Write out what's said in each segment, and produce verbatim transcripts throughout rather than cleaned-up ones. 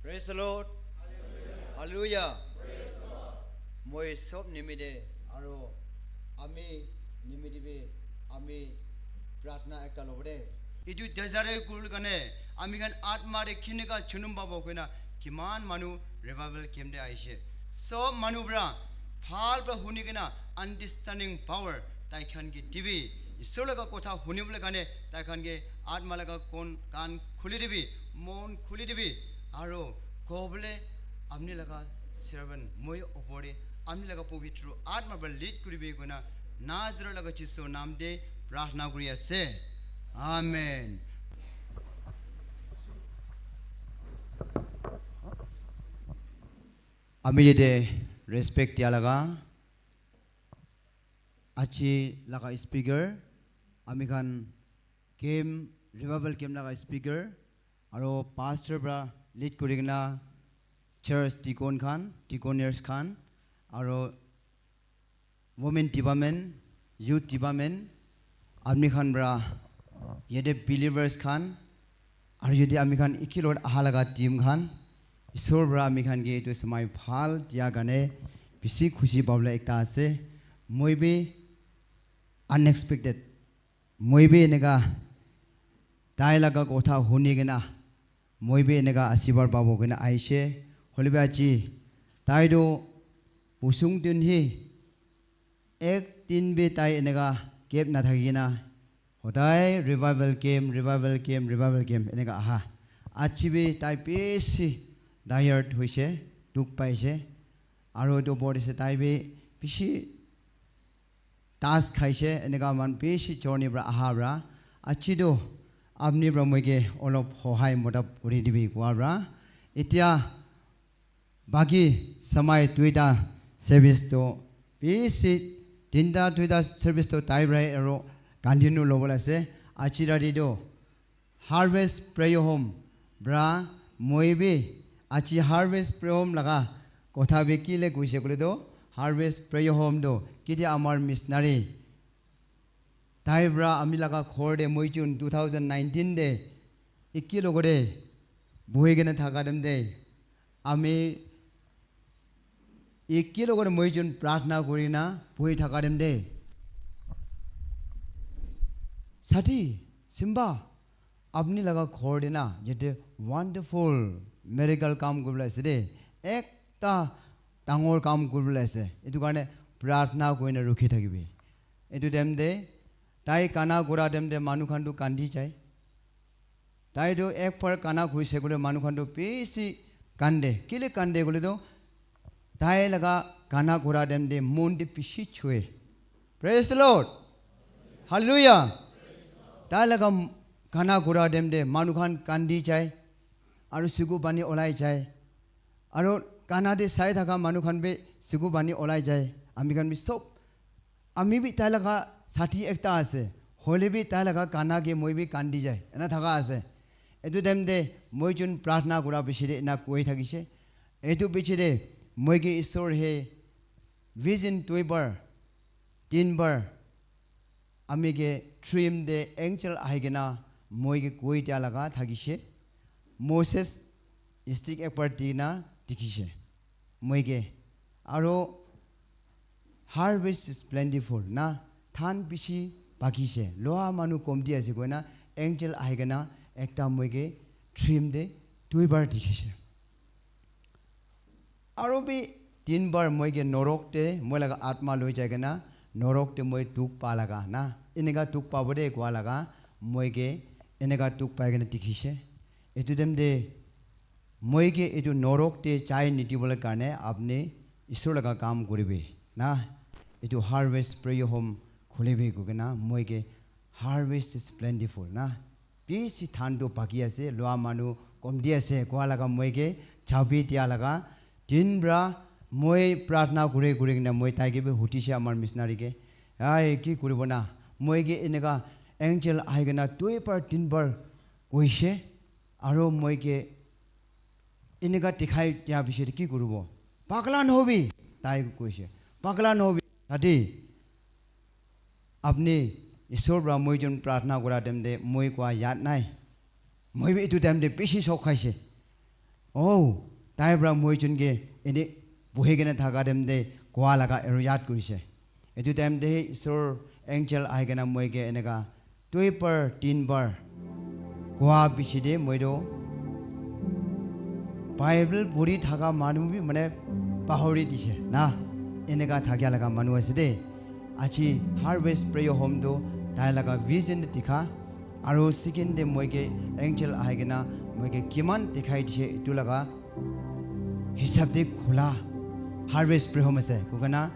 Praise the Lord. Hallelujah. Moi sob nimite aro ami nimite bi ami pratna ekta lobo de. Etu desire kuribole karne ami khan atma de kinika chunum pabo koina kiman manu revival camp de aishe. Sob manu pra bhal pra huni kena understanding power tai khan ke dibi. Isor laga kotha hunibole karne tai khan ke atma laga kon kan khuli dibi, mon khuli dibi. Aro kobole amni laga servant moi opor de amni laga pavitru atma pra lead kuribi koina Nazareth laga Jisu nam de pratna kuri ase. Amen. Ami yate respect dia laga aji laga speaker, ami khan camp, revival camp laga speaker, aro pastor pra lead kuri kena church deacon khan, deaconess khan, aro women department, youth department, ami khan pra yate believers khan, aro yate ami khan eki lot aha laga team khan, Isor pra ami khan ke etu samai bhal dia karne bishi khushi pabole ekta ase. Moi bi unexpected, moi bi eneka tai laga kotha huni kena moi bi eneka asirvad pabo kena aishe. Hoilebi aji tai toh pusung din hi ek din bi tai eneka gap nathaki kena hodai revival camp, revival camp, revival camp eneka aha. Aji bi tai bishi tired hoishe, dukh paishe. Aro etu opor te ase tai bi bishi tas khaishe, eneka man bishi journey pra aha pra. Aji toh apni pra moi ke olop sohai modop kuri dibi koa pra. Etia baki samai duita service toh bishi tinta duita service toh tai pra aro continue lobole ase. Aji rati toh Harvest Prayer Home pra moi bi aji Harvest Prayer Home laga kotha bi kile koise koile toh Harvest Prayer Home toh kiti amar missionary tai pra ami laga ghor de moi jun two thousand nineteen de eki logote buhi kena thaka dem de ami eki logote moi jun pratna kuri na buhi thaka dem de sati simba apni laga ghor de na yate wonderful miracle kam kuribole ase de ekta dangor kam kuribole ase etu karne pratna kuri na rukhi thakibi etu time de tai gana kura time de manu khan tu kandi jai tai tu ek par gana kuri se koile manu khan tu bishi kande kile kande koile tu tai laga gana kura time de mon de bishi chue. Praise the Lord. Hallelujah. Tai laga gana kura time de manu khan kandi jai aru suku pani olai jai aru gana de sai thaka manu khan bi suku pani olai jai ami khan bi sob ami bi tai laga sati ekta ase hoile bi tai laga gana ke moi bi kandi jai ena thaka ase etu time de moi jun pratna kura bishi de ena koi thakishe etu bishi de moi ke isor he vision duibar tinbar ami ke dream de angel ahi kena moi ke koi dia laga thakishe Moses stick ekbar di na dikhishe moi ke aru harvest is plentiful na dhan bishi pakishe loa manu komti ase koina angel ahi kena ekta moi ke dream de duibar dikhishe Aro bi tin bar moi ke norok te moi laga atma loi jai kena norok te moi dukh pa laga na eneka dukh pabo de koa laga moi ke eneka dukh pai kena dikhishe. Etu time te moi ke etu norok te jai nidibole karne apni Isor laga kam kuribi na etu harvest prayer home khulibi koi kena moi ke harvest is plentiful na bishi dhan tu paki ase, lua manu komti ase, koa laga moi ke chabi dia laga din pra moi pratna kuri kuri kena moi tai ke bi hutishe amar missionary ke, "Ai, ki kuribo na?" Moi ke eneka angel ahi kena dui bar tin bar koishe, aro moi ke eneka dikhai dia piche te ki kuribo? Pagla nohobi, tai koishe. Pagla nohobi, tati. Apni Isor pra moi jun pratna kura time te moi koa yad nai. Moi bi etu time te bishi shock khaishe. Oh, tai pra moi jun ke ene buhi kena thaka time te koa laga aru yaad kurise. Etu time te he Isor angel ahi kena moi ke eneka dui bar, tin bar koa piche te moi toh Bible puri thaka manu bi mane pahori dise na, eneka thakia laga manu ase de. Aji Harvest Prayer Home toh tai laga vision te dikha, aru second te moi ke angel ahi kena moi ke kiman dikhai dise etu laga hisab te khula Harvest Prayer Home ase. Kukana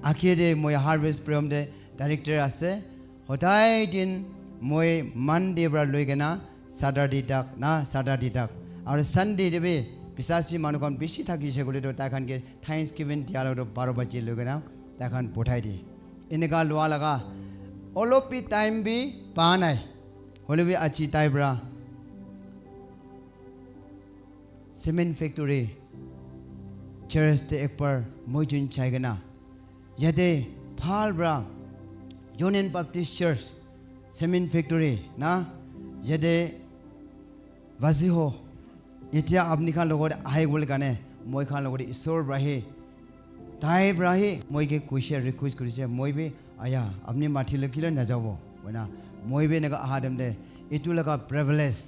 akhir te moi Harvest Prayer Home te director ase. Hodai din moi Monday pra loi kena Saturday tak na, Saturday tak. Aru Sunday te bi bisasi manu khan bishi thakise koile toh tai khan ke Thanksgiving dia loi toh baro baji loi kena tai khan pothai di. Eneka lua laga olop bi time bi pa nai. Hoile bi aji tai pra cement factory church te ekbar moi jun chai kena yate bhal pra Union Baptist Church cement factory na yate vazi ho. Etia apni khan logot ahi bole karne moi khan logot Isor pra he tai pra he moi ke kuise request kurise, moi bi aya apni mati le kile najabo koina moi bi eneka aha time te etu laga privilege,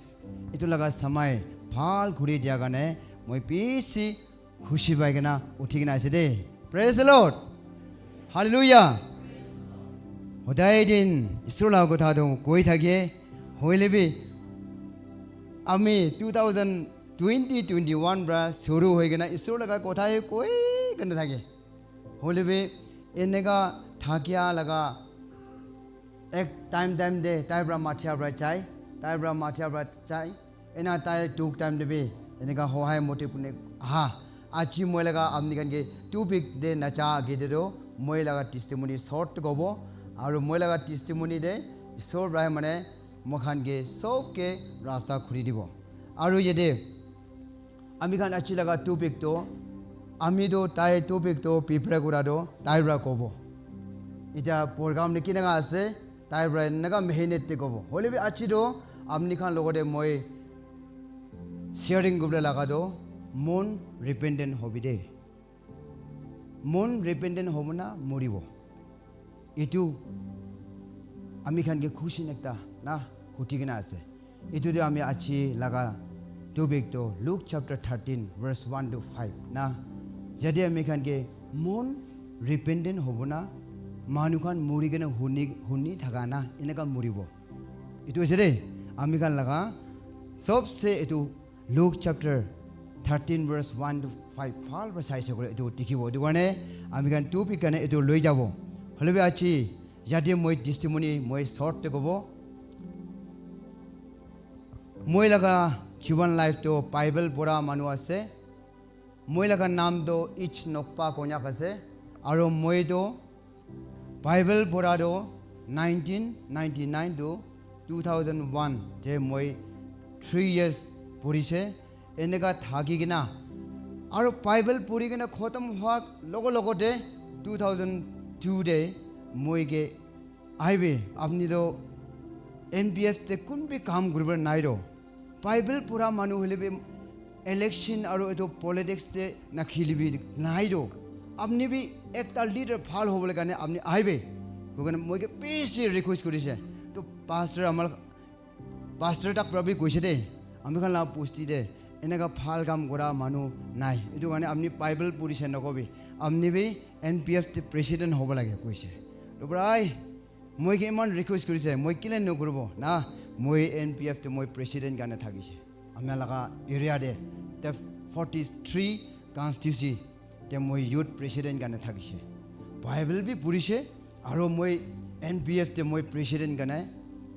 etu laga samai bhal khuri dia karne moi bishi khushi pai kena uthi kena ase de. Praise the Lord. Hallelujah. Hodai din Isor laga kotha toh koi thake, hoile bi ami two thousand twenty twenty-one pra shuru hoi kena Isor laga kotha he koi kena thake. Hoile bi eneka thakia laga ek time time te tai pra mathia pra chai, tai pra mathia pra chai, ena tai dukh time te bi eneka hohai moti pune aha. Aji moi laga apni khan ke topic te nacha age te toh moi laga testimony short te kobo, aru moi laga testimony te Isor pra mane moi khan ke sob ke rasta khuli dibo. Aru yate ami khan aji laga topic toh, ami toh tai topic toh prepare kura toh tai pra kobo. Etia program te kineka ase, tai pra eneka mehenet te kobo. Hoile bi aji toh apni khan logot te moi sharing kuribole laga toh mon repentant hobi de. Mon repentant hobo na moribo. Etu ami khan ke question ekta na huti kena ase. Etu de ami aji laga topic toh Luke chapter thirteen verse one to five na. Yate ami khan ke mon repentant hobo na manu khan mori kena huni huni thaka na eneka moribo. Etu ase de ami khan laga sobse etu Luke chapter thirteen verse one to five bhal para sai se koile etu dikhibo. Etu karne ami khan topic karne etu loi jabo. Hoile bi aji yate moi testimony moi short te kobo. Moi laga jiban life to Bible pura manu ase. Moi laga naam to H Nokpa Konyak ase. Aro moi to Bible pura to nineteen ninety-nine to two thousand one te moi three years puri se. Eneka thaki kena aro Bible puri kena khotom hua logo logo te two thousand two te moi ke aibe apni to N P F te kun bi kam kuribo nai to. Bible pura manu hoile bi election aro etu politics te na khili bi nai to. Apni bi ekta leader bhal hobole karne apni aibe. Koi kena moi ke bishi request kurise. To pastor amar pastor tak pra bi koise de. Ami khan la bosti de eneka bhal kam kura manu nai. Etu karne apni Bible puri se nokobi. Apni bi N P F te president hobo lage koise. To prai moi ke iman request kurise, moi kile nokuribo na, moi N P F te moi president karne thakise. Ami laga area te, te forty-three constituency te moi youth president karne thakise. Bible bi purise, aro moi N P F te moi president karne,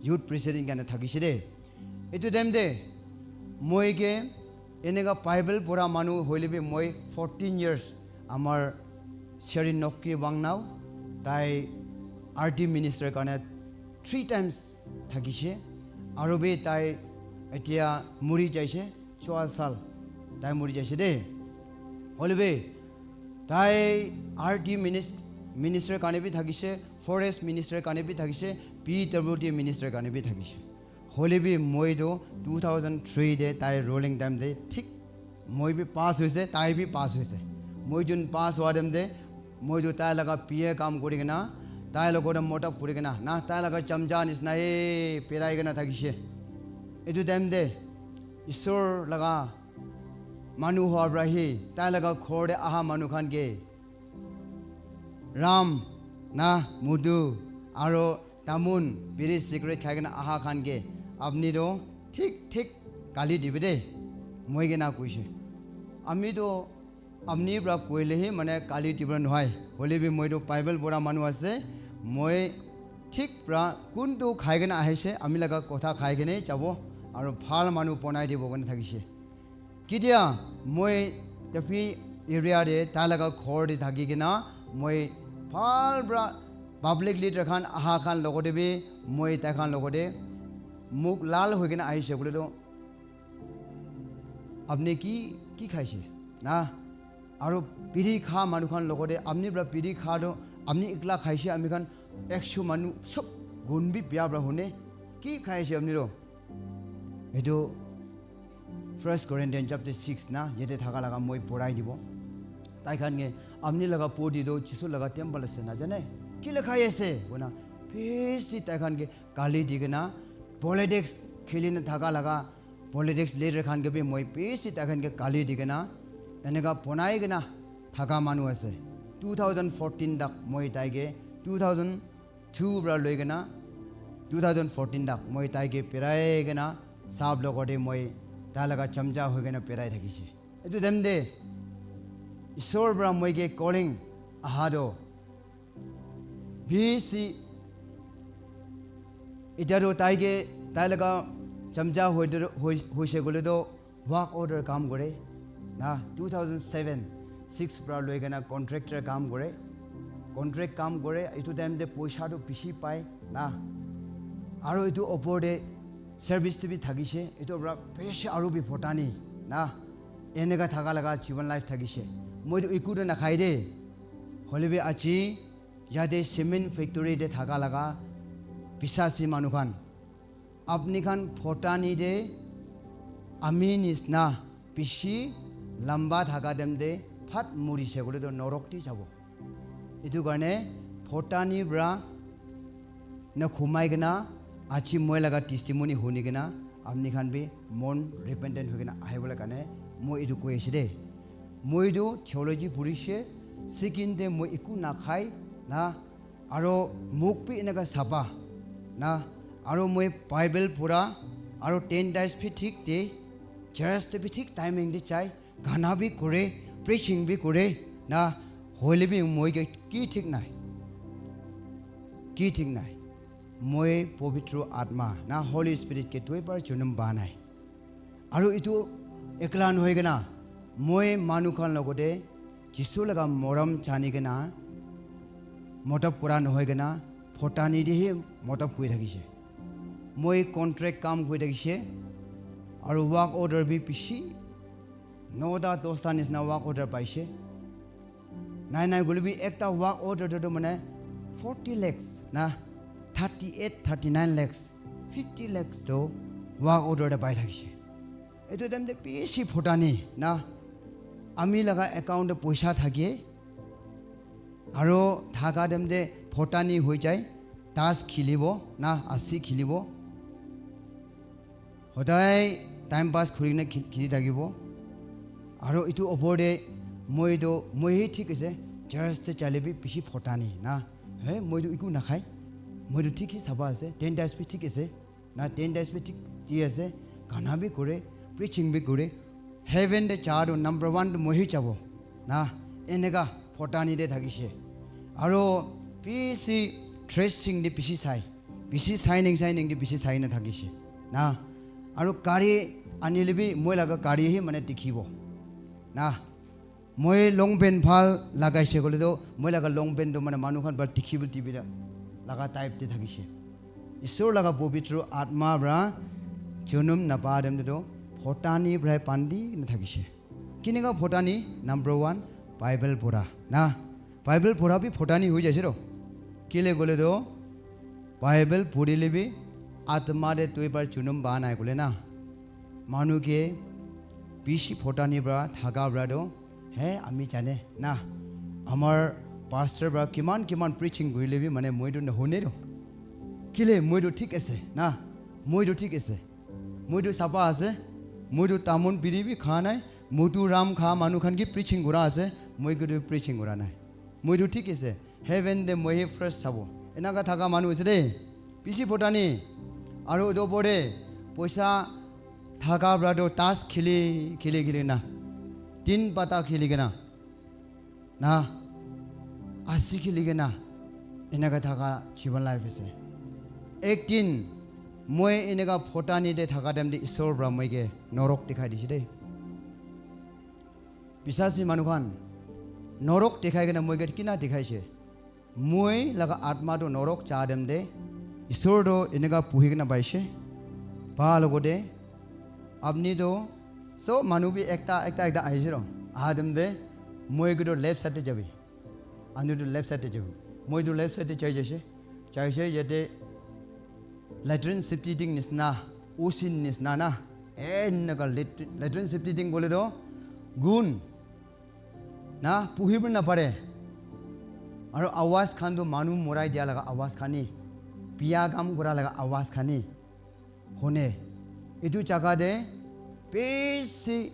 youth president karne thakise de. Etu time te moi ke eneka Bible pura manu hoile bi moi fourteen years amar Sheri Nokki Wangnao tai R T minister karne three times thakise. Aro bi tai etia muri jaise, chua sal tai muri jaise de. Hoile bi tai R T minis-, minister karne bi thakise, forest minister karne bi thakise, P W D minister karne bi thakise. Hoile bi moi to two thousand three te tai ruling time te thik Moi bi pass hoise, tai bi pass hoise. Moi jun pass howa time te, moi tu tai laga P A kam kuri kena, tai logot te motap kuri kena, na tai laga chamcha nisna he perai kena thakishe. Etu time te, Isor laga manu hoa pra hi, tai laga ghor te aha manu khan ke, Ram, na, Mudu, aro Tamun, biri cigarette khai kena aha khan ke, apni to thik thik gali dibi de, moi kena koishe. Ami to apni pra koile hi mane gali dibole nohoi. Hoile bi moi to Bible pora manu ase, moi thik pra kuntu khai kena ahise, ami laga kotha khai kena jabo, aro bhal manu bonai dibo kena thakishe. Ketia moi Tafi area te tai laga ghor te thaki kena moi bhal pra public leader khan aha khan logote bi moi tai khan logote muk lal hoi kena ahise koile to apni ki ki khaise na aro biri kha manu khan logote apni pra biri kha to apni ekla khaise ami khan eksho manu sob gun bi bia pra hune ki khaise apni to etu First Corinthians chapter six na yate thaka laga moi porai dibo. Tai khan ke apni laga body to Jisu laga temple ase na jane. Ki laga ase? Kona bishi tai khan ke gali di kena politics kheli na thaka laga politics leader khan ke bi moi bishi tai khan ke gali di kena eneka bonai kena thaka manu ase. Two thousand fourteen tak moi tai ke two thousand two pra loi kena two thousand fourteen tak moi tai ke perai kena sab logote moi tai laga chamcha hoi kena perai thakishe. Etu time te Isor pra moi ke calling aha to bishi eta to tai ke tai laga chamcha hoi to hoi hoise koile to work order kam kore na two thousand seven six pra loi kena contractor kam kore contract kam kore etu time te poisa to bishi pai na aro etu opor te service te bi thakishe etu pra bishi aro bi photani na eneka thaka laga jiban life thakishe moi to eku to nakhai de hoile bi aji yate cement factory te thaka laga bisasi manu khan apni khan photani de ami nisna bishi lamba thaka time te phat muri se koile to norok te jabo. Etu karne photani pra na khumai kena aji moi laga testimony huni kena apni khan bi mon repentant hoi kena ahi bole karne moi etu koi ase de. Moi etu theology puri se sikin te moi eku nakhai na aro muk bi eneka sapa na aro moi Bible pura aro ten days bi thik te church te bi thik timing te chai gana bi kore preaching bi kore na hoile bi moi ke ki thik nai ki thik nai moi pobitro atma na Holy Spirit ke dui bar junum ba nai. Aru etu ekla nohoi kena moi manu khan logote Jisu laga morom jani kena motob kura nohoi kena photani te hi motob kuri thakishe. Moi contract kam kuri thakishe aru work order bi bishi nota dosta nisna work order paishe. Nai nai guli bi ekta work order te tu mane forty lakhs na thirty eight thirty nine lakhs fifty lakhs tu work order te pai thakishe. Etu time te bishi photani na ami laga account te poisa thake aro thaka time te photani hoi jai tas khilibo na asi khilibo. Hodai time pass kuri kena khili thakibo. Aru etu opor te moi tu moi he thik ase church te jale bi bishi photani na he moi tu eku nakhai moi tu thik he saba ase ten days bi thik ase na ten days bi thik di ase gana bi kore preaching bi kore heaven te ja tu number one tu moi he jabo na eneka photani te thakishe aru bishi dressing te bishi sai bishi shining shining te bishi sai na thakishe na aru gari anile bi moi laga gari he mane dikhibo na moi long pant bhal lagaishe koile to moi laga long pant to mane manu khan para dikhibo T V te laga type te thakishe. Isor laga pobitro atma para junum napa time te to photani para bandi na thakishe. Kineka photani number one Bible pura na Bible pura bi photani hoi jaise to kile koile to Bible purile bi atma te tui par junum ba nai koile na manu ke bishi photani pra thaka pra tu, he, ami jane na, amar pastor pra kiman kiman preaching kurile bi mane moi tu nahune tu. Kile moi tu thik ase na, moi tu thik ase, moi tu sapa ase, moi tu tamun biri bi kha nai, moi tu ram kha manu khan ki preaching kura ase, moi ki tu preaching kura nai, moi tu thik ase, heaven te moi he first sabo. Enaka thaka manu ase de, bishi photani. Aru etu opor te poisa thaka pra tu tas khili khili khili na, tin pata khili kena na, asi khili kena, enaka thaka jiban life ase. Ek din moi enaka photani te thaka time te Isor pra moi ke norok dikhai dise de. Pisasi manu khan norok dikhai kena moi ke kina dikhaise. Moi laga atma tu norok cha dem de. Isor tu eneka puhi kena paise. Pa logote apni tu sob manu bi ekta, ekta, ekta ahise ro. Aha dem de moi ke tu left side te jabi. Anu tu left side te jabi. Moi tu left side te jai jaise. Jaise yate latrine septic tank nisna, ocean nisna na. Eneka lat-, latrine septic tank kole to gun na, puhi bi napare. Aru awaz khan tu manu morai dia laga awaz khan hi, biya kam kura laga awaz khan hi hune. Etu jaga te bishi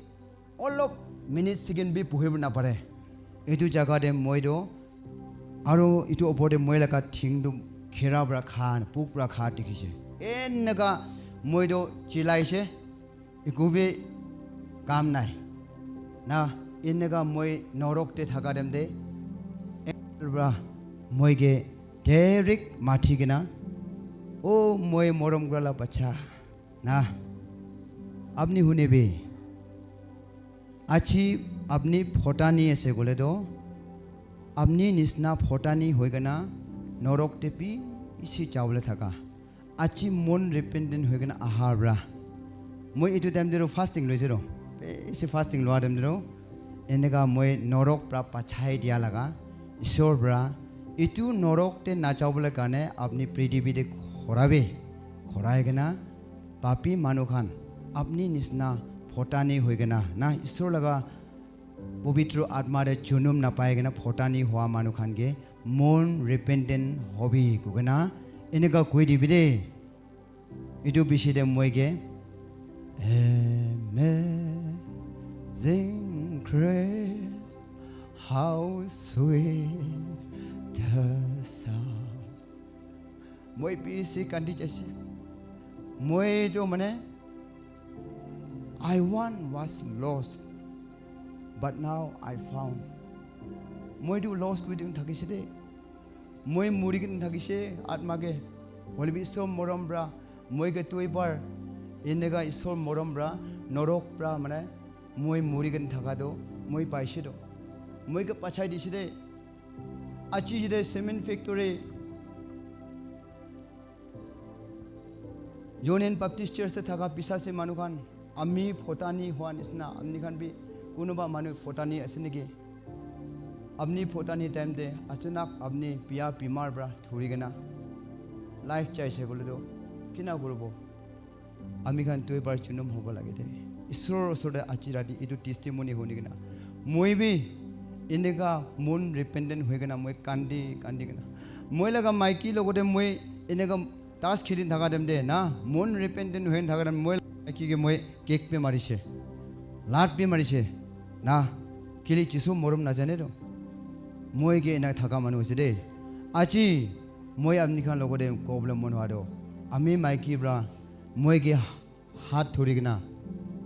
olop minute second bi puhi bi napare. Etu jaga te moi tu aru etu opor te moi laga thing tu khera para kha, puk para kha dikhise. Eneka moi tu chilaise. Eku bi kam nai. Na, eneka moi norok te thaka time te, angel pra moi ke direct mathi kena, "O moi morom kura la bacha, na, apni hune bi, aji apni photani ase kole to, apni nisna photani hoi kena norok te bishi jabole thaka." Aji mon repentant hoi kena aha pra. Moi etu time te ro fasting loise ro. Bishi fasting loa time te ro. Eneka moi norok pra bachai dia laga. Isor pra. Etu norok te na jabole karne apni prithibi te khorabe. Khorai kena papi manu khan apni nisna photani hoi kena na Isor laga Pavitra Atma te junum napai kena photani hua manu khan ke mon repentant hobi kukena eneka koi dibi de. Etu bishi de moi ke, "Amazing grace, how sweet the sound." Moi bishi kandi jaise. Moi tu mane, "I once was lost, but now I found." Moi tu lost koi din thakise de. Moi muri kena thakise atma ke. Hoile bi Isor morom pra moi ke tui par eneka Isor morom pra norok pra mane moi muri kena thaka to moi paise to. Moi ke bachai dise de. Aji de cement factory Union Baptist Church te thaka bisasi manu khan, ami photani hua nisna, ami khan bi kunuba manu photani ase niki? Apni photani time te achanak apni biya bimar pra thuri kena life chaise kole to kina kuribo? Ami khan tu ebar junum hobo lage de. Isor osor te aji rati etu testimony huni kena moi bi eneka mon repentant hoi kena moi kandi kandi kena moi laga maiki logote moi eneka tas kheli thaka time te na, mon repentant hoi thaka time moi laga maiki ke moi kick bi marise, lat bi marise na, kile Jisu morom najane to. Moi ke ena thaka manu ase de. Aji moi apni khan logote kobole mon hua to, ami maiki pra moi ke hat thuri kena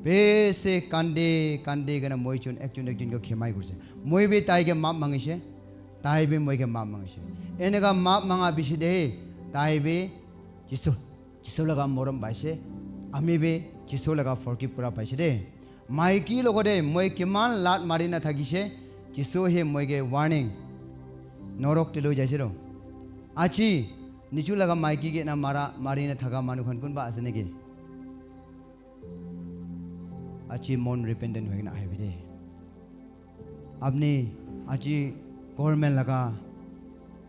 bese kande kande kena moi chun ekjon ekjon ke khemai kurise. Moi bi tai ke maap mangise, tai bi moi ke maap mangise. Eneka maap manga bishi de tai bi Jisu, Jisu laga morom paise, ami bi Jisu laga forgive kura paise de. Maiki logote moi kiman lat mari na thakise, Jisu he moi ke warning, norok te loi jaise ro. Aji niju laga maiki ke na mara mari na thaka manu khan kunba ase niki? Aji mon repentant hoi kena ahibi de. Apni aji government laga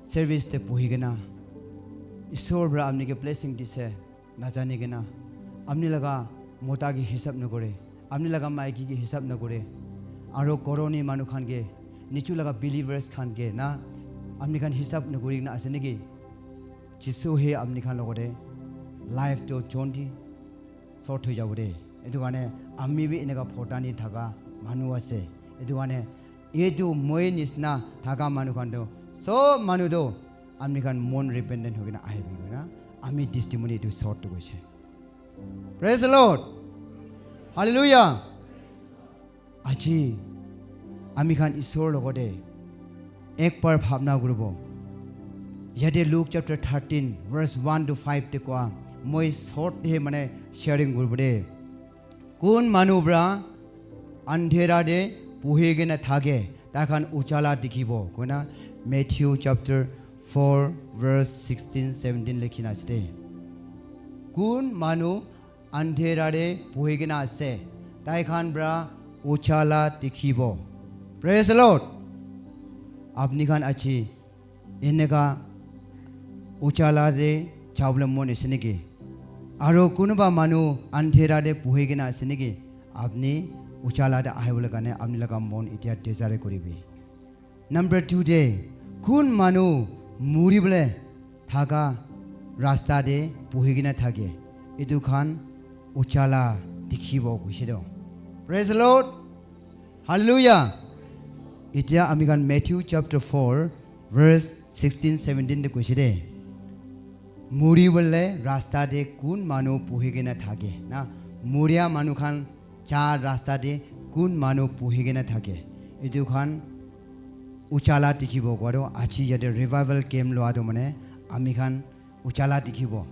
service te bohi kena Isor pra apni ke blessing dise najani kena apni laga mota ke hisab nokore, Apni laga maiki ke hisab nakore. Aro koroni manu khan ke, nichu laga believers khan ke na, apni khan hisab nakuri na ase niki? Jisu he apni khan logote life to chonti short hoi jabo de. Etu karne ami bi eneka photani thaka manu ase. Etu karne etu moi nisna thaka manu khan to sob manu to ami khan mon repentant hoi kena ahibi koina ami testimony etu short to koise. Praise the Lord. Hallelujah. Aji ami khan Isor logote ek bar bhabna kuribo. Yate Luke chapter thirteen verse one to five te koa, moi short te mane sharing kuribo de. Kun manu pra andhera te buhi kena thake, tai khan ujala dikhibo koina Matthew chapter four verse sixteen seventeen likhi na ase de. Kun manu andhera te buhi kena ase, tai khan pra ujala dikhibo. Praise the Lord. Apni khan aji eneka ujala te jabole mon ase niki? Aro kunuba manu andhera te buhi kena ase niki? Apni ujala te ahibole karne apni laga mon etia desire kuribi. Number two te, kun manu muribole thaka rasta te buhi kena thake, etu khan ujala dikhibo koise to. Praise the Lord. Hallelujah. Etia ami khan Matthew chapter four verse sixteen seventeen te koise de. Muribole rasta te kun manu buhi kena thake na? Muria manu khan ja rasta te kun manu buhi kena thake? Etu khan ujala dikhibo koa to aji yate revival camp loa to mane ami khan ujala dikhibo.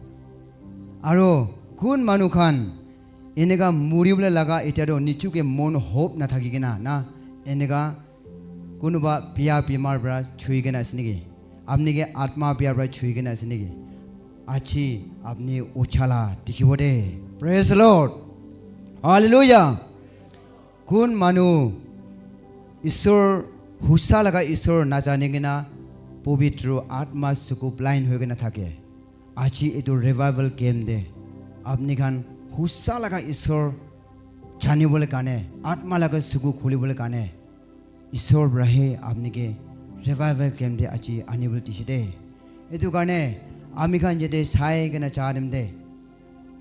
Aro kun manu khan eneka muribole laga etia to nichuke mon hope nathaki kena na, eneka kunuba bia bimar pra chui kena ase niki? Apni ke atma bia pra chui kena ase niki? Aji apni ujala dikhibo de. Praise the Lord. Hallelujah. Kun manu Isor, husa laga Isor najani kena pobitro atma suku blind hoi kena thake? Aji etu revival camp te apni khan husa laga Isor janibole karne, atma laga suku khulibole karne Isor pra he apni ke revival camp te aji anibole dise de. Etu karne ami khan yate sai kena ja dem de.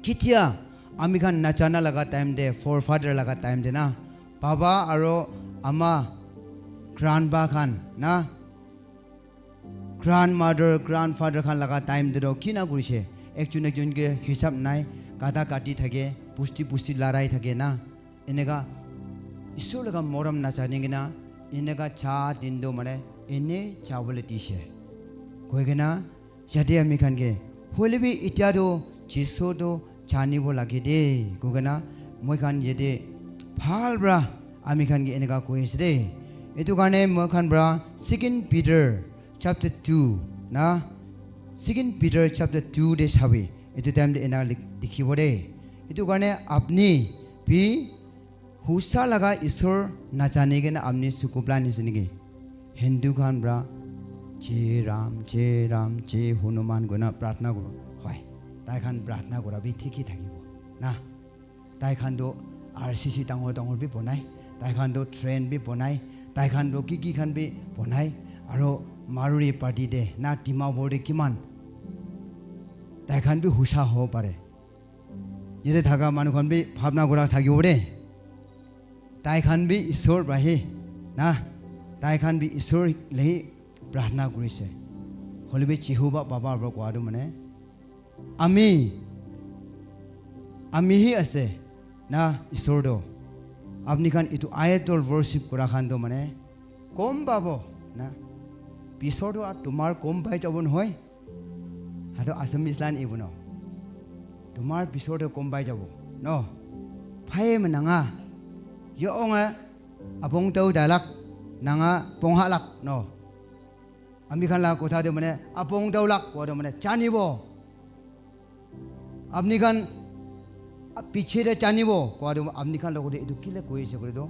Ketia ami khan najana laga time te, forefather laga time te na, baba aro ama, grandpa khan na, grandmother, grandfather khan laga time te to kina kurise? Ekjon ekjon ke hisab nai, kata kati thake, pusti pusti larai thake na. Eneka Isor laga morom najani kena eneka ja din to mane ene jabole dise. Koi kena yate ami khan ke hoile bi etia to Jisu to janibo lage de, koi kena moi khan yate bhal pra ami khan ke eneka koi ase de. Etu karne moi khan pra Second Peter chapter two na, Second Peter chapter two te sabi, etu time te ena lik-, dikhibo de. Etu karne apni bi husa laga Isor najani kena apni suku blind ase niki? Hindu khan pra Jai Ram, Jai Ram, Jai Hanuman koina pratna kuro. Hoi, tai khan pratna kura bi thik hi thakibo na. Tai khan to R C C dangor dangor bi bonai, tai khan to train bi bonai, tai khan to ki ki khan bi bonai, aro Marwari party te na Dimapur te kiman tai khan bi husa hobo pare. Yate thaka manu khan bi bhabna kura thakibo de. Tai khan bi Isor pra he na, tai khan bi Isor le he pratna kurise. Hoile bi Jehovah Baba pra koa to mane ami, ami hi ase na Isor to. Apni khan etu idol worship kura khan to mane kom pabo na. Pisor to ar tomar kom pai jabo nohoi. Hato Assamese line ibu no. Tomar pisor to kom pai jabo no. Phai mananga yo onga abong tau dalak nanga ponghalak no. Ami khan la kotha te mane apong daulak koa to mane janibo. Apni khan piche te janibo koa to apni khan logote etu kile koi ase koile to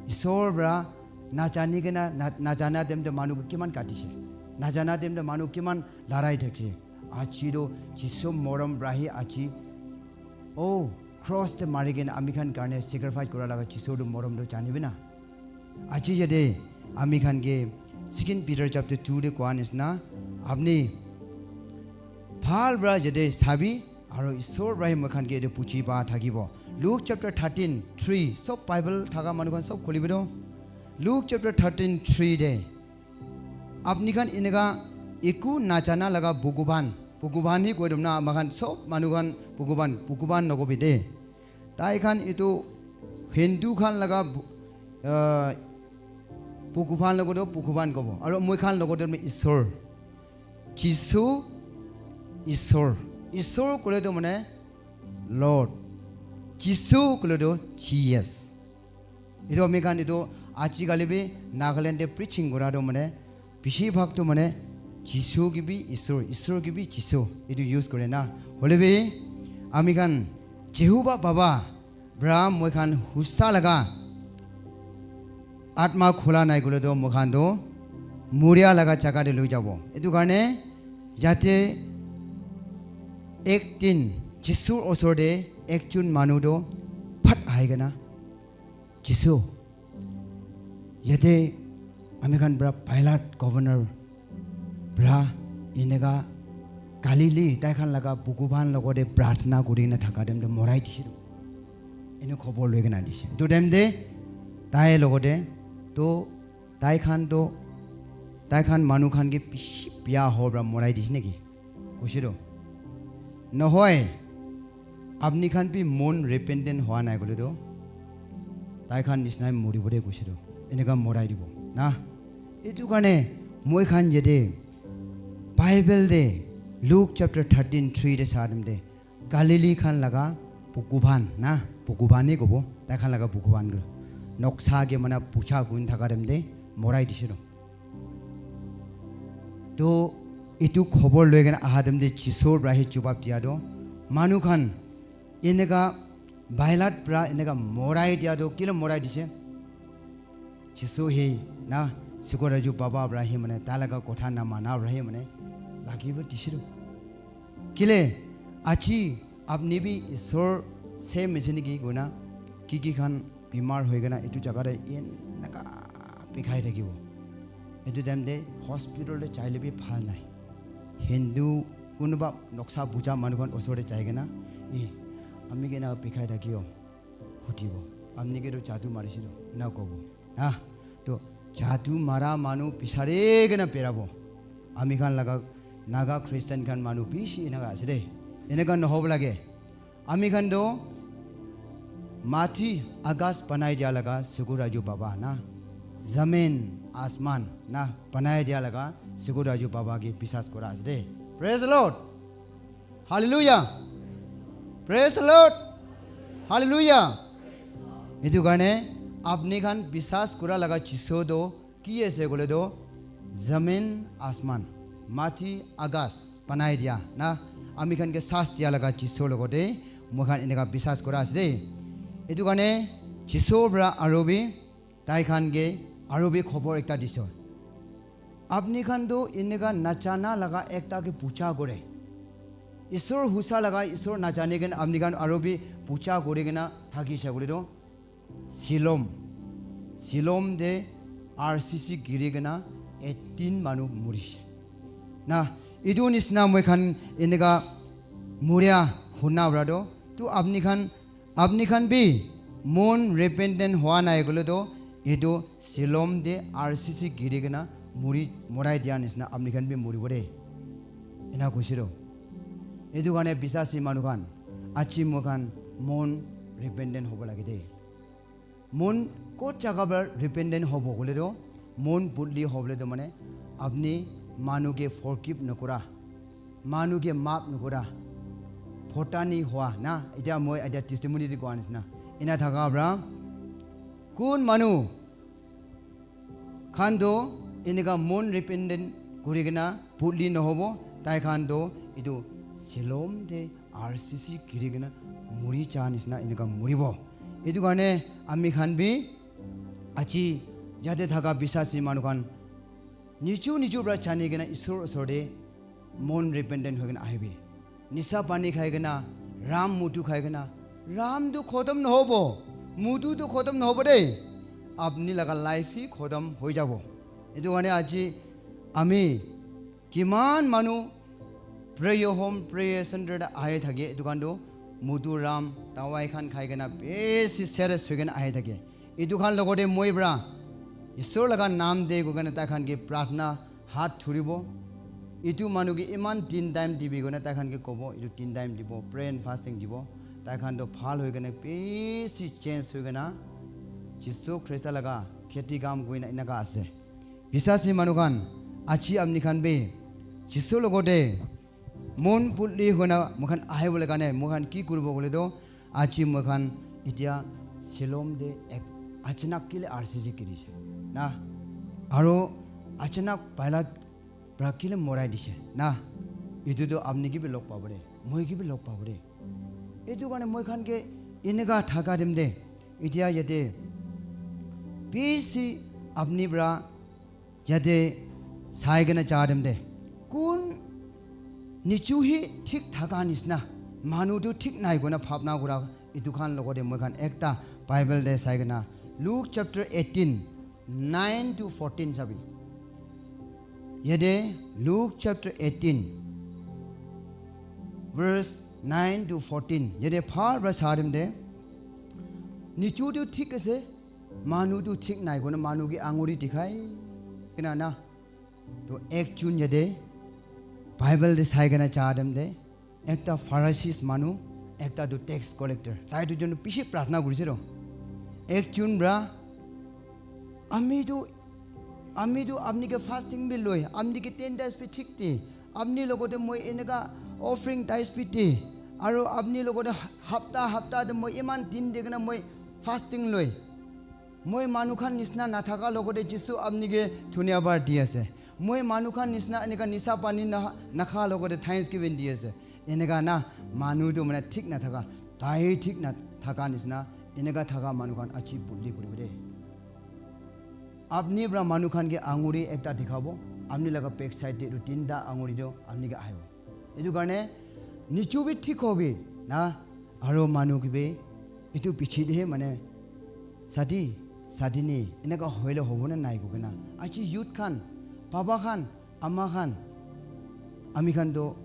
Isor pra najani kena na-, najana time te manu ke kiman katise. Najana time te manu kiman larai thakise. Aji to Jisu morom pra hi aji. Oh, cross te mari kena ami khan karne sacrifice kura laga Jisu tu morom tu janibi na. Aji yate ami khan ke Second Peter chapter two te koa nisna, apni bhal pra yate sabi, aro Isor pra hi moi khan ke yate puchi pa thakibo. Luke chapter thirteen three, sob Bible thaka manu khan sob kholibi do. Luke chapter thirteen three te, apni khan eneka eku najana laga bhagwan, bhagwan hi koi dum na, ama khan sob manu khan bhagwan, bhagwan nokobi de. Tai khan etu Hindu khan laga bu-, ah, bhagwan logo to bhagwan kobo. Aro moi khan logo to Isor. Jisu, Isor. Isor kole to mane Lord. Jisu kole to G S. Etu ami khan etu ajikali bi Nagaland te preaching kora tu mane bishi bhag tu mane Jisu ki bi Isor, Isor ki bi Jisu etu use kore na. Hole bi ami khan Jehovah Baba pra moi khan husa laga atma khula nai kole tu moi khan tu muria laga jaga te loi jabo. Etu karne yate ek din Jisur osor te ekjon manu tu phat ahi kena Jisu, yate ami khan pra Pilate governor pra eneka Galilee tai khan laga bhagwan logote pratna kuri na thaka time te morai dise. Ene khobor loi kena dise. Etu time te tai logote to tai khan to tai khan manu khan ke bishi bia ho pra morai dise naki? Kuishe to. Nohoi. Apni khan bi mon repentant hoa nai kole to, tai khan nisnai moribo de kuishe to. Eneka morai dibo. Na? Etu karne moi khan yate Bible te Luke chapter thirteen three te sa time te Galilee khan laga bhagwan na, bhagwan he kobo, tai khan laga bhagwan ke noksa ke mana pucha gun thaka time te morai dise to. To etu khobor loi kena aha time te Jisur pra he jawab dia to, manu khan eneka Pilate pra eneka morai dia to, kile morai dise? Jisu he na, Suku Raju Baba pra he mane, tai laga kotha na mana pra he mane, lagi bo dise to. Kile, aji apni bi Isor same ase naki koina, ki ki khan bimar hoi kena etu jaga te eneka bikhai thakibo. Etu time te hospital te jaile bi bhal nai. Hindu kunuba noksa buja manu khan osor te jai kena, "Eh, ami ke na bikhai thakiyo," hutibo. "Apni ke to jadu marise to," ena kobo. Ha? To jadu mara manu bisari kena berabo. Ami khan laga Naga Christian khan manu bishi eneka ase de. Eneka nohobo lage. Ami khan to mati agas banai dia laga Suku Raju Baba na. Zamin asman na banai dia laga Suku Raju Baba ke bisas kora ase de. Praise the Lord. Hallelujah. Praise the Lord. Hallelujah. Etu karne apni khan bisas kura laga Jisu to ki ase kole to, zamin asman, mati agas banai dia na, ami khan ke sas dia laga Jisu logote moi khan eneka bisas kura ase de. Etu karne Jisu pra aro bi tai khan ke aro bi khobor ekta dise. Apni khan to eneka najana laga ekta ke puja kore. Isor husa laga Isor najane kena apni khan aro bi puja kuri kena thakise kole to, Siloam, Siloam te R C C giri kena eighteen manu morise. Na, etu nisna moi khan eneka moria huna pra to, to apni khan, apni khan bi mon repentant hoa nai kole to, etu Siloam te R C C giri kena mori, morai dia nisna apni khan bi moribo de. Ena kuishe to. Etu karne bisasi manu khan, aji moi khan mon repentant hobo lage de. Mon kot jaga pra repentant hobo koile to, mon bodli hobole to mane, apni manu ke forgive nokora, manu ke maaf nokora, photani hoa na, etia moi etia testimony te koa nisna. Ena thaka pra, kun manu khan to eneka mon repentant kuri kena bodli nohobo, tai khan to etu Siloam te R C C giri kena muri ja nisna eneka muribo. Etu karne ami khan bi aji yate thaka bisasi manu khan niju niju pra jani kena Isor osor te mon repentant hoi kena ahibi. Nisa pani khai kena, ram mutu khai kena, Ram tu khotom nohobo, mudu tu khotom nohobo de. Apni laga life hi khotom hoi jabo. Etu karne aji ami kiman manu prayer home, prayer center te ahi thake, etu khan tu mudu ram dawai khan khai kena besi serious hoi kena ahi thake. Etu khan logote moi pra Isor laga naam te koi kena tai khan ke pratna hat thuribo. Etu manu ke iman tin time dibi koi kena tai khan ke kobo, etu tin time dibo, pray and fasting dibo. Tai khan to bhal hoi kena besi change hoi kena Jisu Krista laga kheti kam koi na enaka ase. Bisasi manu khan, aji apni khan bi Jisu logote mon putli hoi na moi khan ahi bole karne moi khan ki kuribo kole to, aji moi khan etia Siloam te ek achanak kile R C C kirise na, aro achanak Pilate pra kile morai dise na, etu to apni ke bi log pabo de, moi ke bi log pabo de. Etu karne moi khan ke eneka thaka dem de, etia yate besi apni pra yate sai kena ja dem de, kun nichu hi thik thaka nisna, manu tu thik nai koi na bhabna kura, etu khan logote moi khan ekta Bible te sai kena Luke chapter eighteen, nine to fourteen sabi. Yate Luke chapter eighteen, verse nine to fourteen. Yate bhal pra sa dem de. Nichu tu thik ase, manu tu thik nai koi na manu ke anguri dikhai kena na. To ek jun yate Bible te sai kena ja dem de. Ekta Pharisees manu, ekta tu tax collector. Tai tu jun bishi pratna kurise to. Ek jun pra, ami tu, ami tu apni ke fasting bi loi, apni ke ten days bi thik de, apni logote moi eneka offering tithes bi de, aro apni logote hapta hapta te moi iman din de kena moi fasting loi. Moi manu khan nisna nathaka logote Jisu apni ke dhunyabar di ase. Moi manu khan nisna eneka nisa pani na, nakha logote thanksgiving di ase. Eneka na manu tu mane thik nathaka, tai thik nathaka nisna, eneka thaka manu khan aji putli kuribo de. Apni pra manu khan ke anguri ekta dikhabo, apni laga back side te etu tinta anguri tu apni ke ahibo. Etu karne nichu bi thik hobi na, aro manu ke bi etu piche te he mane sadi, sadi ni eneka hoile hobo na nai koi kena. Aji youth khan, baba khan, ama khan, ami khan to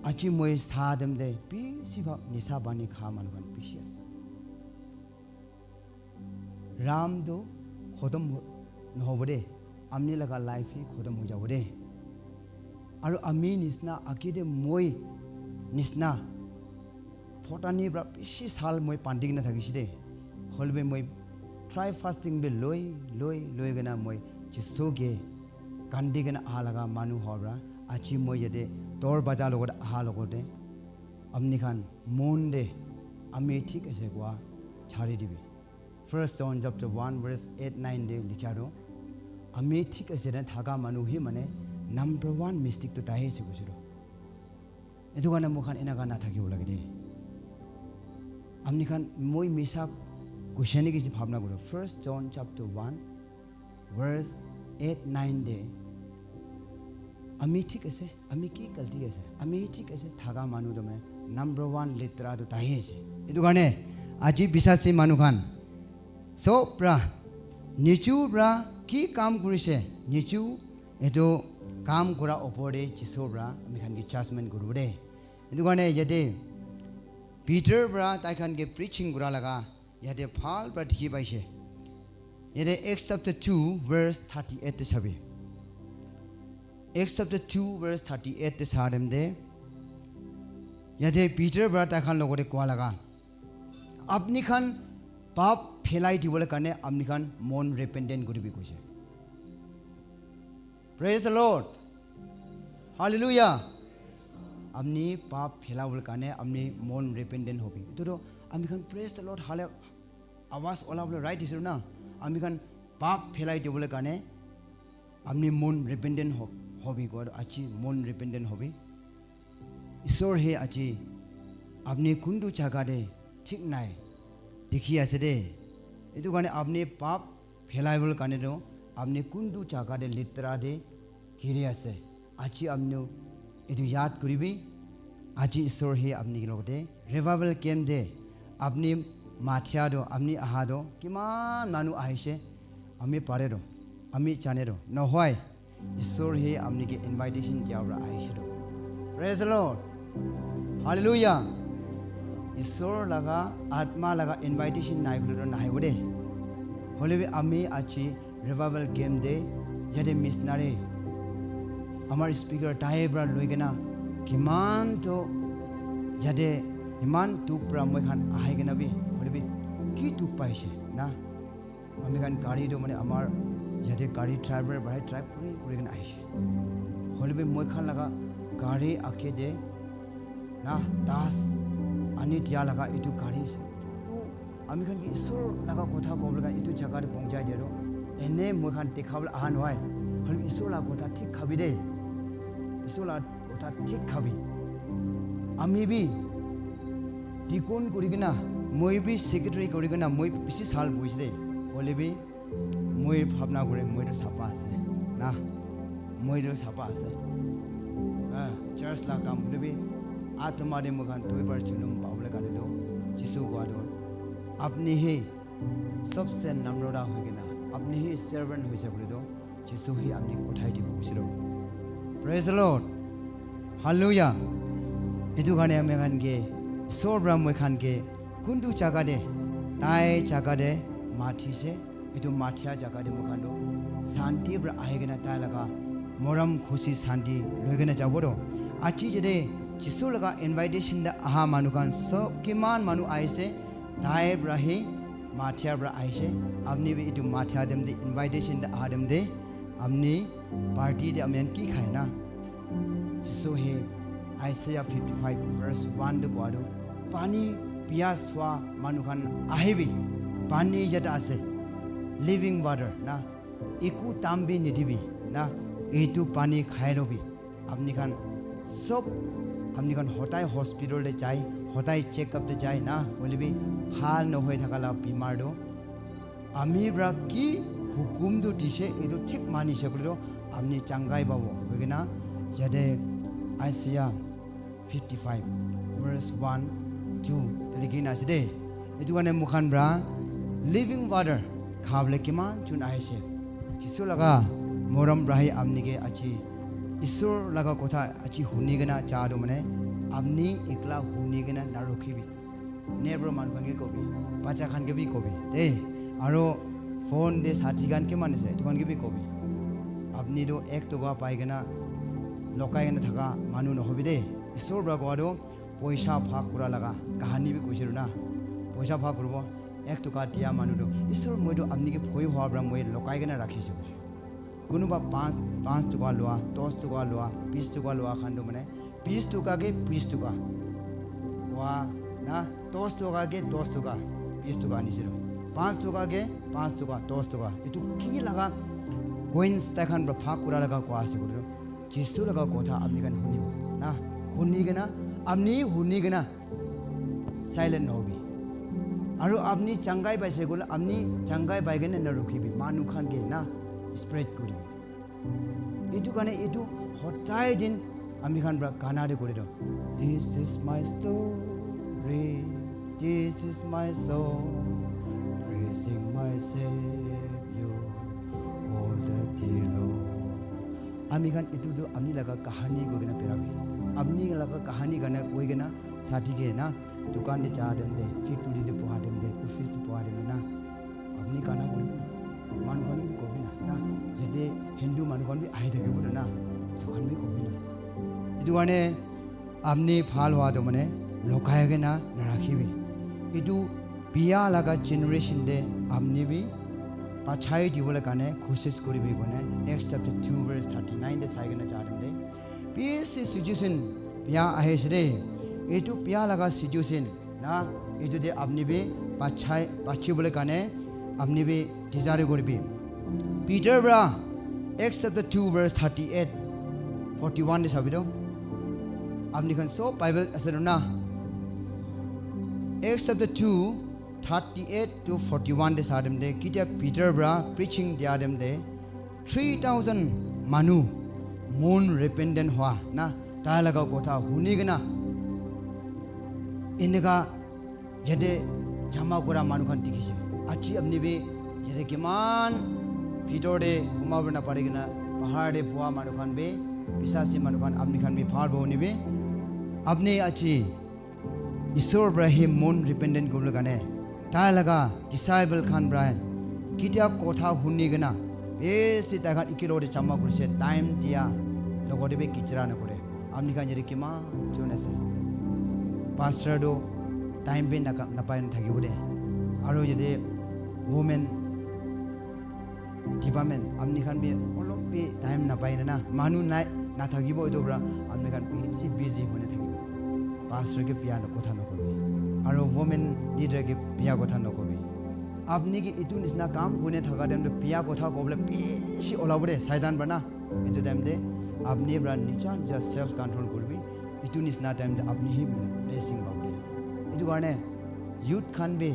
aji moi sa dem de besi bhag nisa pani kha manu khan bishi ase. Ram tu khotom ho-, nohobo de. Amni laga life hi khotom hoi jabo de. Aru ami nisna, age te moi nisna, photani pra bishi sal moi pandi kena thakishe de. Hoilebi moi try fasting bi loi, loi, loi kena moi Jisu ke kandi kena aha laga manu hoa pra aji moi yate dor baja logot aha logot de amni khan mon de ami thik ase koa chari dibi. First John chapter one verse eight nine de likha toh, ami thik ase na thaka manu hi mane number one mistake toh tai ase koise toh. Etu karne moi khan enaka na thakibo lage de. Amni khan moi misa koise niki je bhabna koro. First John chapter one verse eight nine de ami thik ase, ami ki galti ase, ami thik ase, thaka manu toh mane number one letera toh tai ase. Etu karne aji bisasi manu khan sob pra, nichu pra ki kam kurise, nichu etu kam kura opor de Jisu pra ami khan ke judgment kuribo de. Etu karne yate Peter pra tai khan ke preaching kura laga yate bhal pra dikhi paise. Yate Acts chapter two verse thirty-eight te sabi. Acts chapter two verse thirty-eight te sa dem de. Yate Peter pra tai khan logote koa laga, apni khan pap phelai dibole karne apni khan mon repentant kuribi koise. Praise the Lord. Hallelujah. Apni pap phelabole karne apni mon repentant hobi. Etu toh ami khan praise the Lord hale awaz ola bole right ase na. Ami khan pap phelai dibole karne apni mon repentant ho-, hobi ko aji mon repentant hobi. Isor he aji apni kuntu jaga de thik nai dikhi ase de. Etu karne apni pap phelai bole karne toh apni kuntu jaga de letera de giri ase. Aji apni etu yaad kuribi. Aji Isor he apni logote revival camp de Apni mathia do, apni aha do, kiman manu ahishe, ami pare do, ami jane do, nohoi. Isor he apni ke invitation dia pra ahishe do. Praise the Lord. Hallelujah. Isor laga atma laga invitation nai bole do nahibo de. Hoile bi ami achi revival game de yate missionary amar speaker tai pra loi kena kiman to yate iman duk pra moi khan ahai kena bi hoile bi ki duk paise na. Ami khan gari to mane amar yate gari driver bhai drive kuri kuri kena aise. Hoile bi moi khan laga gari ake de na das ani dia laga itu gari ase. Ami khan ke Isor laga kotha kobole khan etu jaga te pohonchai dia toh ene moi khan dekha bole aha nohoi. Hoile Isor laga kotha thik khabi de. Isor laga kotha thik khabi. Ami bi deacon kuri kena, moi bi secretary kuri kena, moi bishi sal boise de. Hoile bi moi bhabna kore, moi to sapa ase na, moi to sapa ase. Ah, church la kam hoile bi atma de moi khan dui bar chulum pabole karne to Jisu kowa to apni hi sabse namrota hoi kena, apni hi servant hoise koile to Jisu hi apni ke uthai dibo koise to. Praise the Lord. Hallelujah. Etu karne ami khan ke Isor pra moi khan ke kuntu jaga de tai jaga de mathise. Etu mathia jaga de moi khan to shanti pra ahi kena tai laga morom khushi shanti loi kena jabo to. Achi jete Jisu laga invitation de aha manu khan sob kiman manu ahise, tai pra hi mathia pra ahise. Apni bi etu mathia dem de invitation de aha dem de apni party de ami khan ki khai na? Jisu he Isaiah fifty-five verse one de kowa tu pani piyas hua manu khan ahibi, pani jata ase, living water na, eku tam bi nidibi na, etu pani khai lobi. Apni khan sob, apni khan hodai hospital te jai, hodai check up te jai na, hoile bi bhal nohoi thaka la bimar tu ami pra ki hukum tu dise, etu thik manise koile to apni changai pabo. Hoi kena yate Isaiah fifty-five verse one, two te likhi na ase de. Etu karne moi khan pra living water khabole kiman chun ahise. Jisu laga morom pra hi apni ke achi Isor laga kotha achi huni kena cha tu mane apni ekla huni kena na rukhibi. Neighbor manu khan ke kobi, bacha khan ke bi kobi de. Aro phone de sathi khan kiman ase, etu khan ke bi kobi. Apni to ek toka pai kena lokai kena thaka manu nohobi de. Isor pra kowa to poisa bhag kura laga kahani bi koise na. Poisa bhag kuribo, ek toka dia manu to, "Isor, moi to apni ke bhoi hua pra moi lokai kena rakhise," koise. Kunuba panch, panch toka lua, dos toka lua, bis toka lua khan to mane, bis toka ke bis toka. Wa na, dos toka ke dos toka, bis toka anise to. Panch toka ke panch toka, dos toka. Etu ki laga coins tai khan pra bhag kura laga kowa ase koile to. Jisu laga kotha apni khan hunibo na, huni kena, apni huni kena silent nohobi. Aru apni changai paise koile, apni changai pai kena na rukhibi. Manu khan ke na spread kuribi. Etu karne etu hodai din ami khan pra gana de kore to, "This is my story, this is my song, praising my Savior all the day long." Ami khan etu tu apni laga kahani koi kena bera bi. Apni laga kahani gana koi kena sathi ke na dukan te ja dem de, factory te boha dem de, office te boha dem de na. Apni gana koi na. Manu khan bi kobi na, na. Jate Hindu manu khan bi ahi thaki bo na. Etu khan bi kobi na. Etu karne apni bhal hua to mane lokai kena narakhibi. Etu biya laga generation te apni bi bachai dibole karne koshish kuribi koine Acts chapter two verse thirty-nine te sai kena ja dem de. Bishi situation biya ahi ase de. Etu biya laga situation na, etu de apni bi bachai, bachibole karne apni bi desire kuribi. Peter pra Acts chapter two verse thirty-eight, forty-one de sabi to. Apni khan sob Bible ase to na. Acts chapter two, thirty-eight to forty-one de sa dem de, kitia Peter pra preaching dia dem de, three thousand manu mon repentant hua na, tai laga kotha huni kena, eneka yate jama kura manu khan dikhi se. Aji apni bi yate kiman bhitor te humabo napari kena bahar te boha manu khan bi, bisasi manu khan, apni khan bi bhal bo nibi. Apni aji Isor pra he mon repentant kuribole karne tai laga disciple khan pra kitia kotha huni kena besi tai khan eke logote jama kurise, time dia logote bi kichira nakure. Apni khan yate kiman jon ase? Pastor tu time bi naka-, napai na thakibo de. Aru yate women department, apni khan bi olop bi time napai na, manu nai, nathakibo etu pra apni khan bisi busy hoi na thakibo. Pastor ke bia na kotha nakobi. Aru women leader ke bia kotha nakobi. Apni ke etu nisna kam hoi na thaka time te bia kotha kobole bisi olabo de, Saitan pra na. Etu time te apni pra nija nija self control kuribi. Etu nisna time te apni hi blessing pabi. Etu karne youth khan bi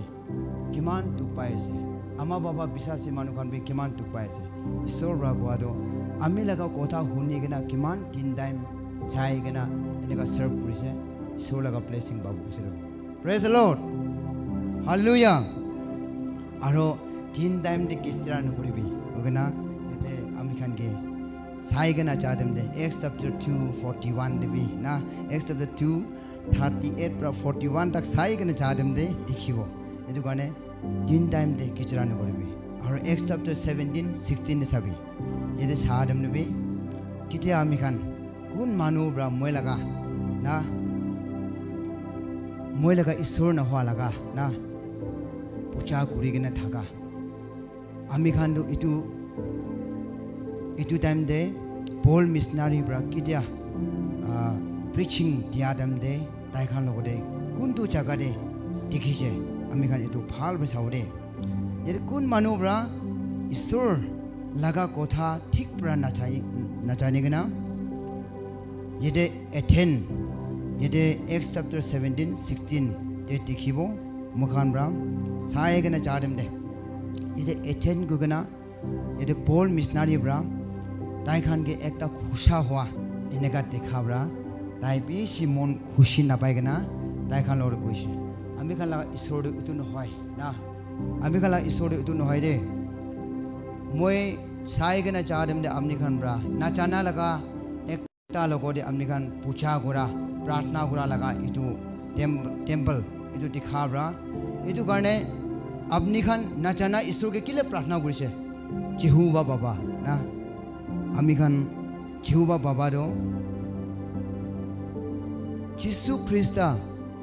kiman dukh pai ase. Ama baba bisasi manu khan bi kiman dukh pai ase. Isor pra kowa toh ami laga kotha huni kena kiman tin time jai kena eneka serve kurise. Isor laga blessing pabu ase toh. Praise the Lord. Hallelujah. Aro tin time te kichira nakuribi. Koi kena yate ami khan ke sai kena ja time te Acts chapter two forty-one te bi na, Acts chapter two thirty-eight pra forty-one tak sai kena ja time te dikhibo. Etu karne tin time te kichira nakuribi. Aro Acts chapter seventeen sixteen te sabi. Yate sa time te bi kitia ami khan kun manu pra moi laga na, moi laga Isor na hua laga na puja kuri kena thaka. Ami khan tu etu, etu time te Paul missionary pra kitia, ah, preaching dia time te tai khan logote kuntu jaga te dikhi se, ami khan etu bhal pra sabo de. Yate kun manu pra Isor laga kotha thik pra nachai-, nachani kena yate Athens, yate Acts chapter seventeen sixteen te dikhibo, moi khan pra sai kena ja time te. Yate Athens koi kena yate Paul missionary pra tai khan ke ekta khusha hua eneka dekha pra tai bishi mon khushi napai kena tai khan logote koise, ami khan laga Isor tu etu nohoi na, ami khan laga Isor tu etu nohoi de. Moi sai kena ja time te apni khan pra nachana laga ekta logote apni khan puja kura, pratna kura laga etu tem-, temple etu dikha pra. Etu karne apni khan nachana Isor ke kile pratna kurise? Jehovah Baba na. Ami khan Jehovah Baba toh Jisu Krista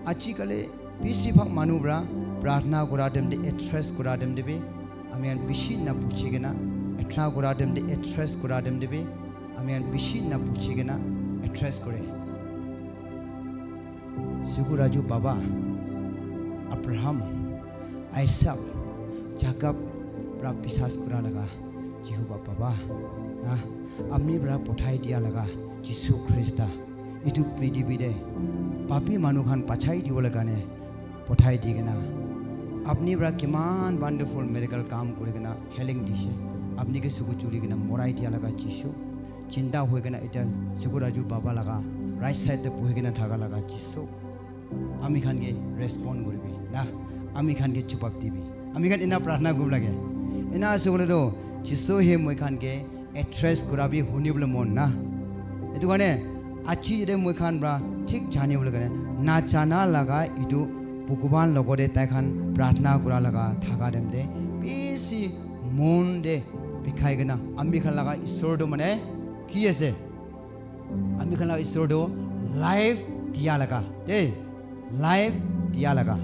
ajikali bisi bhag manu pra pratna kura time te, address kura time te bi ami khan bishi na buji kena, pratna kura time te, address kura time te bi ami khan bishi na buji kena address kore. Suku Raju Baba, Abraham, Isaac, Jacob pra biswas kura laga Jehovah Baba, na, apni pra pothai dia laga Jisu Krista, etu prithibi te papi manu khan bachai dibole karne pothai di kena, apni pra kiman wonderful miracle kam kuri kena healing dise, apni ke suku churi kena morai dia laga Jisu, jinda hoi kena eta Suku Raju Baba laga right side te buhi kena thaka laga Jisu, ami khan ke respond kuribi na, ami khan ke jawab dibi. Ami khan ena pratna kuribo lage. Ena ase koile toh Jisu he moi khan ke address kura bi huni bole mon na. Etu karne aji yate moi khan pra thik jani bole karne nachana laga etu Bhagwan logote tai khan pratna kura laga thaka time te bishi mon te bikhai kena ami khan laga Isor tu mane ki ase? Ami khan laga Isor tu life dia laga, de, life dia laga,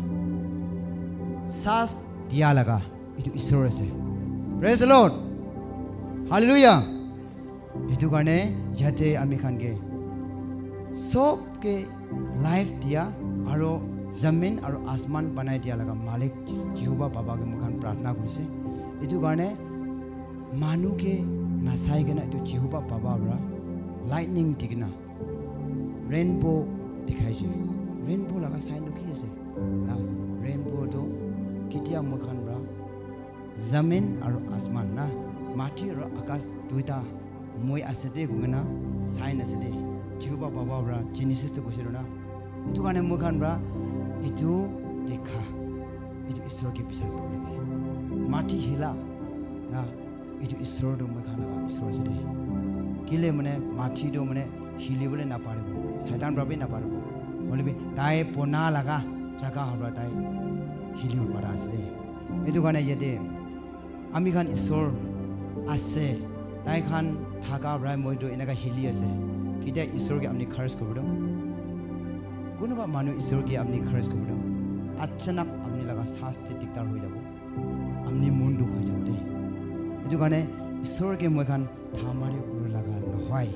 sas dia laga, etu Isor ase. Praise the Lord. Hallelujah. Etu karne yate ami khan ke sob ke life dia aro zamin aro asman banai dia laga malik Jehovah Baba ke moi khan pratna kurise. Etu karne manu ke nasai kena etu Jehovah Baba para lightning di kena rainbow dikhai se. Rainbow laga sign tu ki ase? Na, rainbow tu ketia moi khan para zamin aru asman na, mati aru akas duita moi ase de koina sign ase de. Jehovah Baba para Genesis tu koise na. Etu karne moi khan para etu dikha. Etu Isor ke biswas kuri lage. Mati hila na, etu Isor tu moi khan laga Isor ase de. Kile mane mati tu mane hili bole na paribo. Satan para bi na paribo. Hoile bi tai pona laga jaga hobra tai hili para ase de. Etu karne yate ami khan Isor ase, tai khan thaka para moi tu enaka hili ase. Ketia Isor ke apni kharaj kuri do? Kunuba manu Isor ke apni kharaj kuri do? Achanak apni laga saas te diktar hoi jabo. Apni mon dukh hoi jabo de. Etu karne Isor ke moi khan thamari kuri laga nohoi.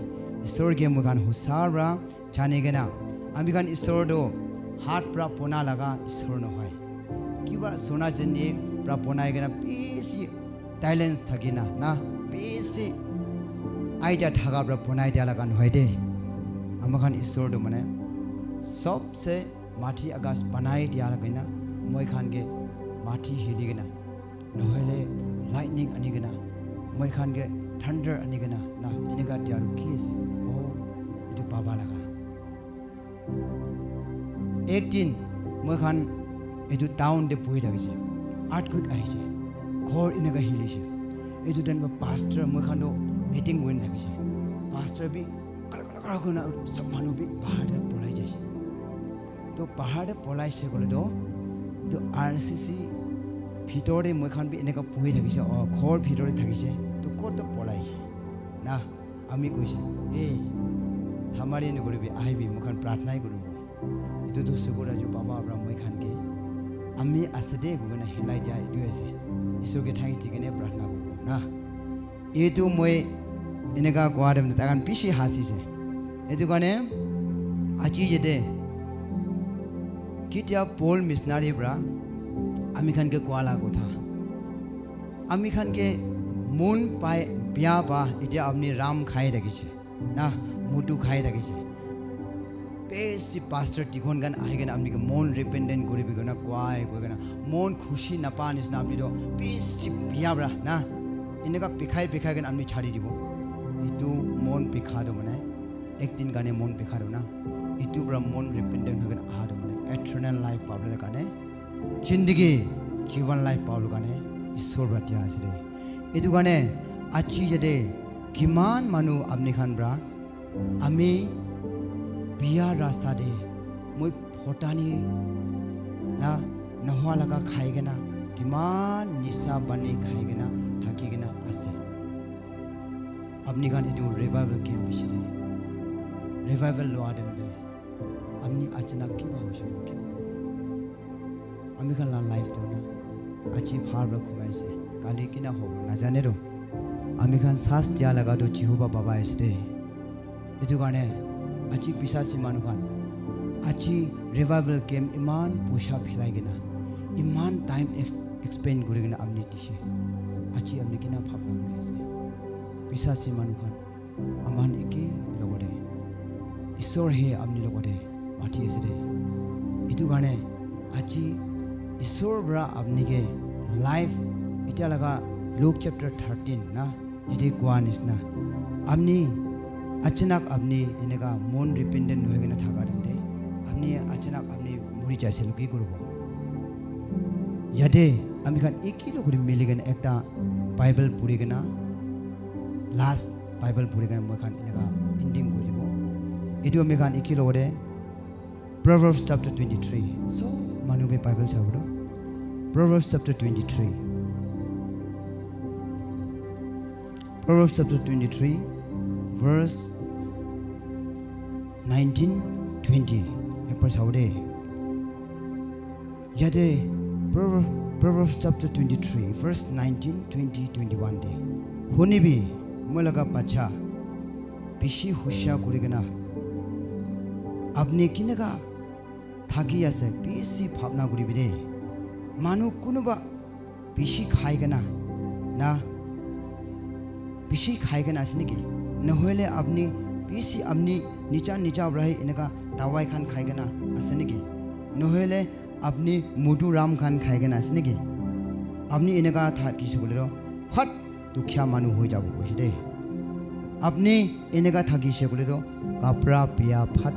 Isor ke moi khan hosa para jani kena, ami khan Isor tu hat para bona laga Isor nohoi. Kiba sona chandi para bonai kena bishi talents thaki na, na bishi idea thaka para bonai dia laga nohoi de. Ami khan Isor tu mane sob se mati akas banai dia laga na, moi khan ke mati hili kena, nohole lightning ani kena, moi khan ke thunder ani kena, na eneka dia tu ki ase? Oh, etu baba laga. Ek din moi khan etu town te bohi thakise, earthquake ahise, ghor eneka hilise. Etu time para pastor moi khan tu meeting kuri thakise, pastor bi kala kala kala kurina sob manu bi bahar te polai jaise. To bahar te polai se koile to, to R C C bhitor te moi khan bi eneka bohi thakise, oh, ghor bhitor te thakise, to kot to polai se na. Ami koise, "Eh, thamari nokoribi, ahibi, moi khan prathnai kuribo." Etu tu sukur aju baba para moi khan ke, ami ase de koi kena hilai dia etu ase. Isor ke thanks di kene pratna kuribo na. Etu moi eneka koa time te tai khan bishi hasise. Etu karne aji yate ketia Paul missionary para ami khan ke koa la kotha. Ami khan ke mon pai bia ba etia apni ram khai thakise. Na, mutu khai thakise. Besi pastor tikhon khan ahi kena apni ke mon repentant kuri bi kena kwai koi kena mon khushi napa nisna apni to besi biya bra na. Eneka bikhai bikhai kena apni chari dibo. Itu mon bikha to mane ek din karne mon bikha to na. Itu bra mon repentant hoi kena aha to mane eternal life pabole karne jindagi jivan life pabole karne Isor bra dia ase de. Itu karne aji jate kiman manu apni khan bra ami biya rasta de moi photani na nohwa laga khai kena kiman nisa pani khai kena thaki kena ase. Apni khan etu revival camp bishi de revival loa time de apni achanak kiba hoise kobo kiba. Ami khan la life tu na aji bhal para khumai ase, kali kina hobo najane to. Ami khan saas dia laga to Jehovah baba ase de. Etu karne aji bisasi manu khan aji revival camp iman poisa philai kena iman time ex- expend kuri kena apni dise. Aji apni kina bhabna kuri ase? Bisasi manu khan aman eke logote Isor he apni logote mati ase de. Itu karne aji Isor bra apni ke life ita laga Luke chapter thirteen na jide kua nisna apni achanak apni eneka mon repentant hoi kena thaka time de apni achanak apni muri jaise lo ki kuribo? Yate ami khan eke logori mili kena ekta Bible puri kena last Bible puri kena moi khan eneka ending kuri dibo. Etu ami khan eke logori Proverbs chapter twenty-three. So manu ke Bible sabo to. Proverbs chapter twenty-three. Proverbs chapter twenty-three, verse nineteen, twenty. Ek bar sabo de. Yate Prover- Proverbs chapter twenty-three, verse nineteen, twenty, twenty-one de. Hunibi, moi laga bacha, bishi hushiar kuri kena apni kineka thaki ase, bishi bhabna kuribi de. Manu kunuba bishi khai kena na bishi khai kena ase niki? Nohoile apni bishi apni nicha nicha para hi eneka dawai khan khai kena ase niki? Nohoile apni mutu ram khan khai kena ase niki? Apni eneka thakise koile to phat dukhiya manu hoi jabo koise de. Apni eneka thakise koile to kapra biya phat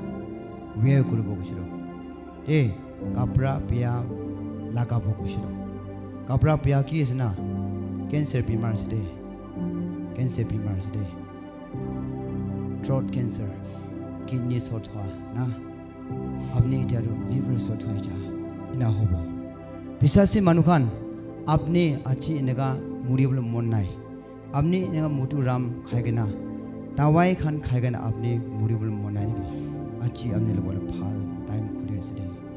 wear kuribo koise to. Eh, kapra biya Lagabo koishe toh. Kapra bia ki ase na? Cancer bimar ase de. Cancer bimar ase de. Throat cancer, kidney short hua na. Apni etia tu liver short hua etia. Ena hobo. Bisasi manu khan, apni aji eneka muribole mon nai. Apni eneka mutu ram khai kena, dawai khan khai kena apni muribole mon nai niki? Aji apni logot bhal time khuli ase de.